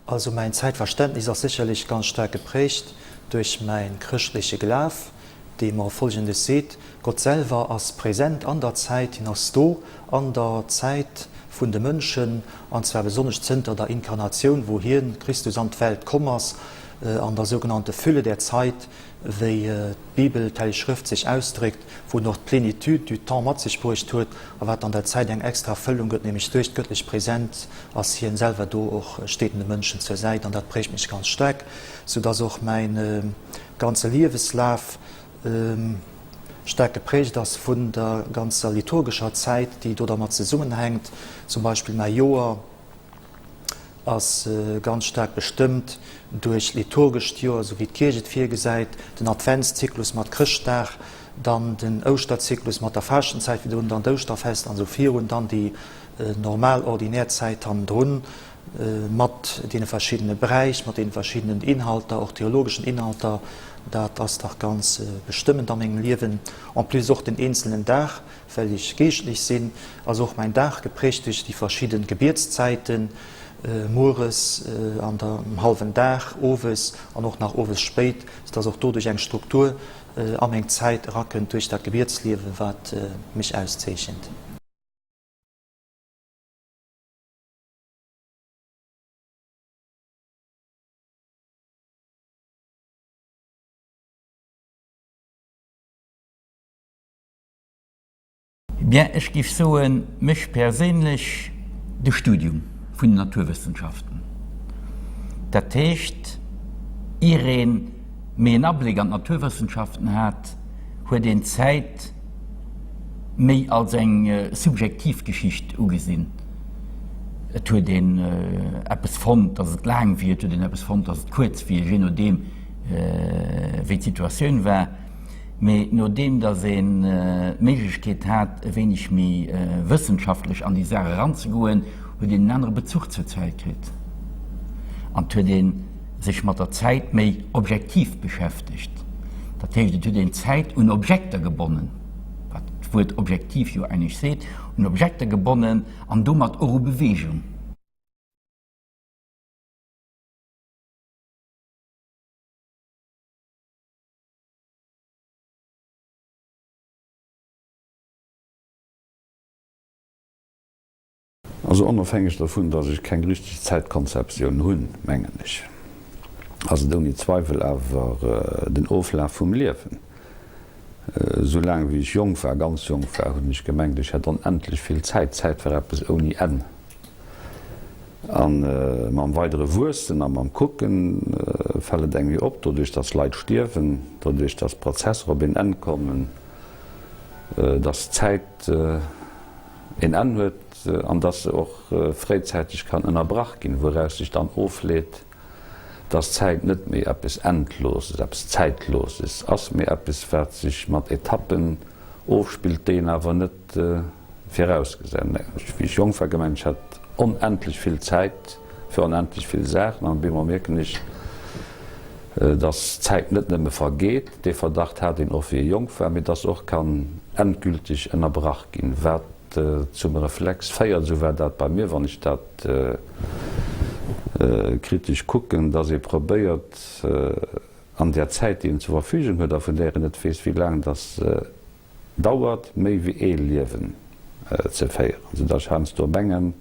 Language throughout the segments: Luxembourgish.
Also mäin Zäitverständnis ass sécherlech ganz staark geprägt duerch mäin chrëschtleche Glaf, dee mer Folgendes seet, Gott selwer ass präsent an der Zäit, hien ass do an der Zäit vun de Mënschen, an zwar besonnesch zënter der Inkarnatioun, wou hien, Christus, an d'Welt komm ass, an der sougenannte Fülle der Zeit, wéi d'Bibel, d'Helleg Schrëft, sech ausdréckt, wou en och d'Plénitude du temps mat sech bruecht huet, a wat an der Zäit eng extra Fëllung gëtt, nämlech duerch d'gëttlech Präsenz ass hien selwer do, och steet en de Mënschen zur Säit, an dat prägt mech ganz staark, sou dass och mäin ganze Lieweslaf staark geprägt ass vun der ganzer liturgescher Zäit, déi do dermat zesummenhänkt, zum Beispill mäi Joer. Ass ganz staark bestëmmt duerch d'liturgescht Joer, esou wéi d'Kierch et virgesäit, den Adventszyklus mat Chrëschtdag, dann den Ouschterzyklus mat der Faaschtenzäit virdrun, dann d'Ouschterfest an esou virun, dann déi normal ordinär Zäit hannendrun mat deene verschiddene Bräich, mat deene verschiddenen Inhalter, och theologeschen Inhalter. Dat ass dach ganz bestëmmend a mengem Liewen. En plus och den eenzelnen Dag, Well ech geeschtlech sinn, ass och mäin Dag geprägt duerch déi verschidden Gebietszäiten, mueres, an der um hallwen Dag, owes an och nach owes spéit, soudass och doduerch eng Struktur a meng Zäit erakënnt duerch dat Gebietsliewen, wat mech auszeechent. Bien, ech géif soen, mech perséinlech de Studium vun den Naturwëssenschaften. Dat heescht, ier ee méi en Abléck an d'Naturwëssenschaften hat, huet een d'Zäit méi als eng subjektiv Geschicht ugesinn. Et huet een eppes fonnt, datt et laang wier, et huet een eppes fonnt, datt et kuerz wier, jee nodeem wéi d'Situatioun war. Mee nodeem datt een d'Méiglechkeet hat, e wéineg méi wëssenschaftlech an déi Saach eranzegoen, huet een en anere Bezuch zur Zäit kritt an et huet ee sech mat der Zäit méi objektiv beschäftegt. Dat heescht, et huet een d'Zäit un Objekter gebonnen, wat d'Wuert objektiv jo eigentlech seet, un Objekter gebonnen an domat och u Beweegung. Also onofhängeg dervun, datt ech keng richteg Zäitkonzeptioun hunn, mengen ech, ass et ouni Zweiwel awer den Oflaf vum Liewen. Esou laang wéi ech jonk war, ganz jonk war, hunn ech gemengt, ech hätt onendlech vill Zäit. Zäit war eppes ouni Enn. A mam weidere Wuessen a mam Kucken fält et engem jo op, doduerch datt Leit stierwen, doduerch datt Prozesser op een Enn kommen, datt d'Zäit een Enn huet an datt se och fréizäiteg kann ënnerbrach ginn, wouraus sech dann ofleet, datt d'Zäit net méi eppes Endloses, eppes Zäitloses ass, mee eppes, wat sech mat Etappen ofspillt, déi een awer net Virausgesinn, wéi ech jonk war, gemengt, ech hätt onendlech vill Zäit fir onendlech vill Saachen. An op eemol mierken ech, dass d'Zäit net nëmme vergeet, dee Verdacht hat een och, wéi ee jonk war, mee dass se och kann endgülteg ënnerbrach ginn, wat zum Reflex féiert, esou war dat bei mir, wann ech dat kritesch kucken, dass ee probéiert, an där Zäit, déi een zur Verfügung huet a vun där een net weess, wéi laang dass se Dauert méi wéi ee Liewen ze féieren, sou dass ech heiansdo mengen,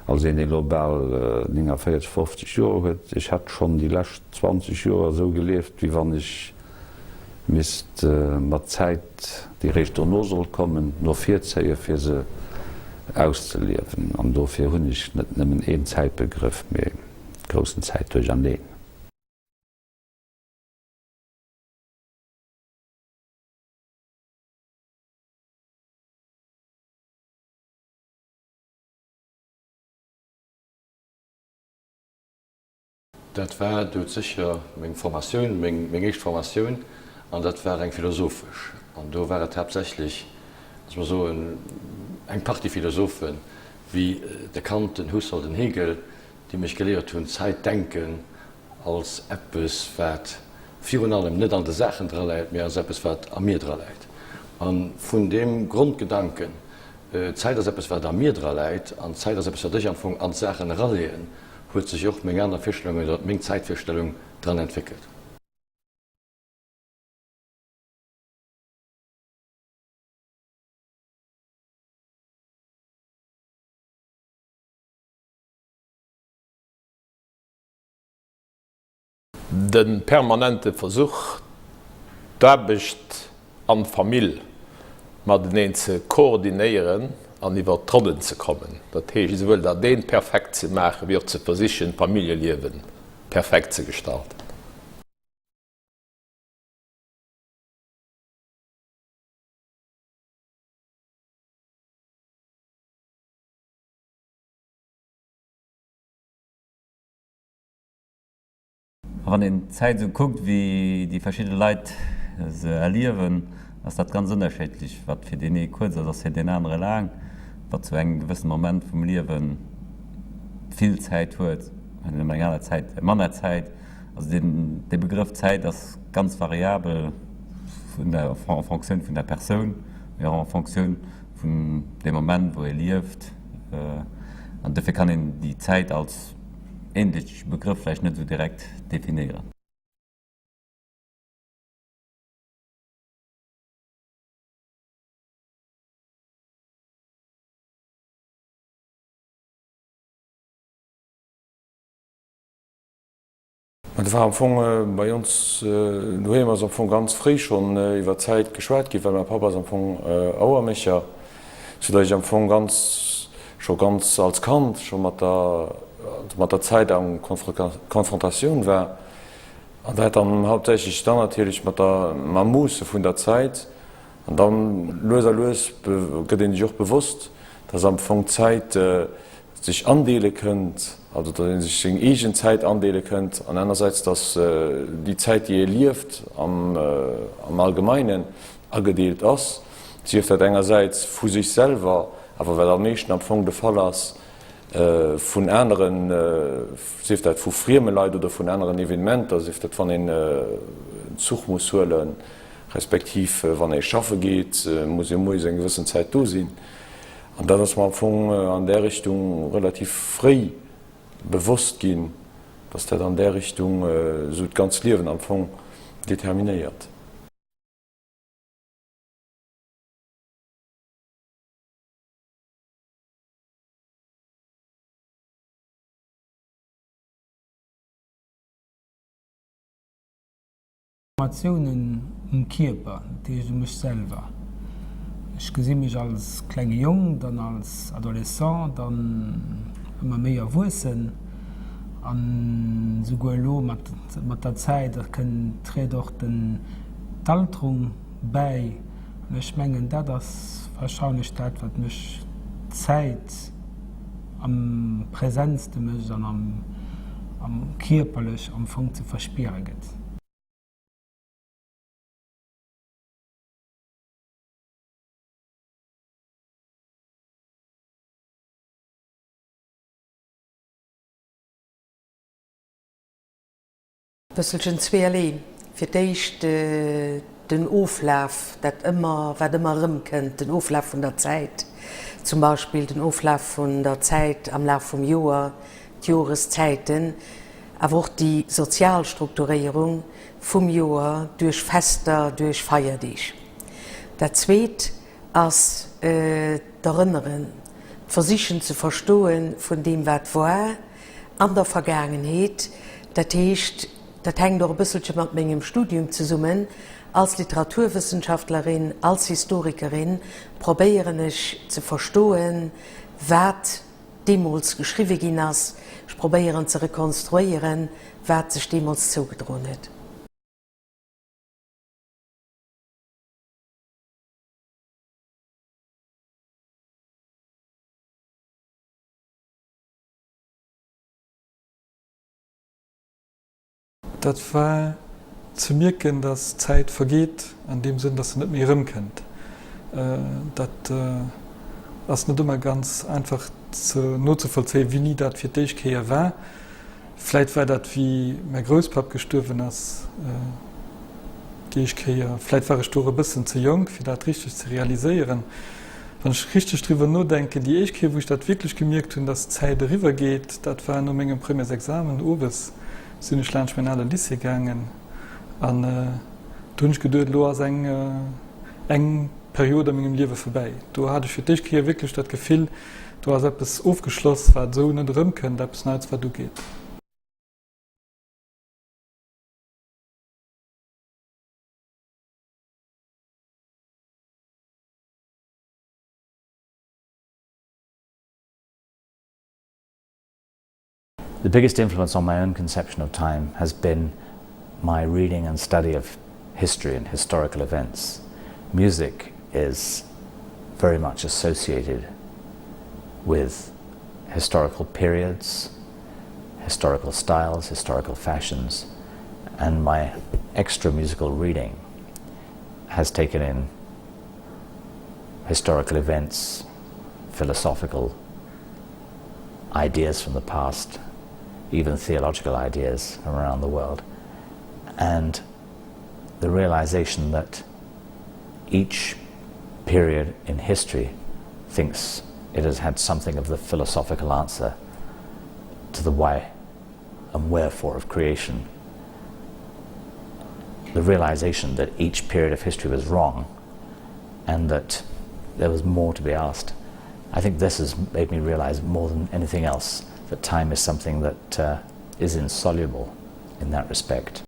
als een deen elo bal 49, 50 Joer huet, ech hätt schonn déi lescht 20 Joer esou gelieft, wéi wann ech misst mer d'Zäit, déi réischt dono sollt kommen, no vir zéien, fir se auszeliewen. An dofir hunn ech net nëmmen een Zäitbegrëff, mee groussen Zäitduercherneen. Dat war doudsécher meng Formatioun, meng éischt Formatioun, an dat war eng philosophesch. An do war et haaptsächlech, loosse mer soen, eng Partie Philosophen, wéi de Kant, den Husserl, den Hegel, déi mech geléiert hunn, Zäitdenken als eppes, wat virun allem net an de Saachen draläit, mee als eppes, wat a mir draläit. A vun deem Grondgedanken, Zäit ass eppes, wat a mir draläit, an Zäit ass eppes, wat ech am Fong an d'Saachen eraleeën. huet sech och meng aner Virstellung oder meng Zäitvirstellung dran entwéckelt. De permanente Versuch, d'Aarbecht an d'Famill mateneen ze koordinéieren an iwwer d'Ronnen ze kommen. Dat heescht, esouwuel dat eent perfekt ze maachen, wéi och ze versichen, d'Familljeliewe perfekt ze gestalten. A wann een d'Zäit esou kuckt, wéi déi verschidde Leit se erliewen, ass dat ganz ënnerscheedlech. Wat fir deen ee kuerz ass, ass fir deen anere laang. Wat zu engem gewëssene Moment vum Liewe vill Zäit huet, huet een an enger aner Zäit manner Zäit. Also deen, dee Begrëff Zäit ass ganz variabel vun der, en Fonctioun vun der Persoun, mee och en Fonctioun vun deem Moment, wou ee lieft. An dofir kann een déi Zäit als eendeitege Begrëff vläicht net esou direkt definéieren. Ma dat war am Fong bei ons doheem ass am Fong ganz fréi schonn iwwer d'Zäit geschwat ginn, well mäi Papp ass am Fong Auermécher, soudatt ech am Fong ganz scho ganz als Kand scho mat der mat der Zäit a Konfrontatioun war. An dat dann hauptsächlech dann natierlech mat der mam Moosse vun der Zäit. An dann lues a lues gëtt een sech och bewosst, datt am Fong d'Zäit sech andeele kënnt, also datt ee sech seng eegen Zäit andeele kënnt, an anersäits, datt déi Zäit, déi ee lieft, am Allgemeinen agedeelt ass, sief dat engersäits vu sech selwer, awer wat am meeschten am Fong de Fall ass, vun aneren, sief dat vu frieme Leit oder vun aneren Evenementer, sief dat wann een en Zuch muss huelen, respektiv wann ee schaffe geet, muss ee moies eng gewëssen Zäit do sinn. An dat ass mer am Fong an där Richtung relativ fréi bewosst ginn, dass dat an där Richtung esou d'ganz Liewen am Fong determinéiert. Informatiounen um Kierper, dat heescht u mech selwer. Ech gesi mech als klenge Jong, dann als Adolescent, dann ëmmer méi erwuessen an esouguer elo mat mat der Zäit kënnt tritt och den d'Alterung bäi an ech mengen dat ass warscheinlech dat wat mech d'Zäit am präsentste mécht an am am kierperlech am Fong ze verspiere gëtt. Bësselchen zweerlee. Fir d'éischt den Oflaf, dat ëmmer, wat ëmmer erëmkënnt, den Oflaf vun der Zäit, zum Beispill den Oflaf vun der Zäit am Laf vum Joer, d'Joreszäiten, awer och déi sozial Strukturéierung vum Joer duerch Fester, duerch Feierdeeg. Dat Zweet ass d'Erënneren, d'Versichen ze verstoe vun deem wat war an der Vergaangenheet. Dat heescht, dat hänkt och e bësselche mat mengem Studium zesummen, als Literaturwëssenschaftlerin, als Historikerin probéieren ech ze verstoen, wat deemools geschriwwe ginn ass. Ech probéieren ze rekonstruéieren, wat sech deemools zougedroen huet. Dat war ze mierken, dass d'Zäit vergeet, an deem Sënn, dass se net méi erëmkënnt. Dat ass net ëmmer ganz einfach nozevollzéien, wéini dat fir d'éischt Kéier war. Vläit war dat, wéi mäi Grousspapp gestuerwen ass, déi éischt Kéier. Vläit war ech do och e bëssen ze jonk, fir dat richteg ze realiséieren. Wann ech richteg driwwer nodenken, déi éischt Kéier, wou ech dat wierklech gemierkt hunn, dass d'Zäit eriwwer geet, dat war no mengem Premièresexamen. Owes sinn ech laanscht mäin ale Lycée gaangen an do hunn ech geduet, elo ass eng eng Period a mengem Liewe vorbäi. Do hat ech fir d'éischt Kéier wierklech dat Gefill, do ass eppes ofgeschloss, wat esou net erëmkënnt, eppes Neits, wat ugeet. The biggest influence on my own conception of time has been my reading and study of history and historical events. Music is very much associated with historical periods, historical styles, historical fashions, and my extra musical reading has taken in historical events, philosophical ideas from the past, even theological ideas from around the world, and the realization that each period in history thinks it has had something of the philosophical answer to the why and wherefore of creation. The realization that each period of history was wrong and that there was more to be asked. I think this has made me realize more than anything else that time is something that uh, is insoluble in that respect.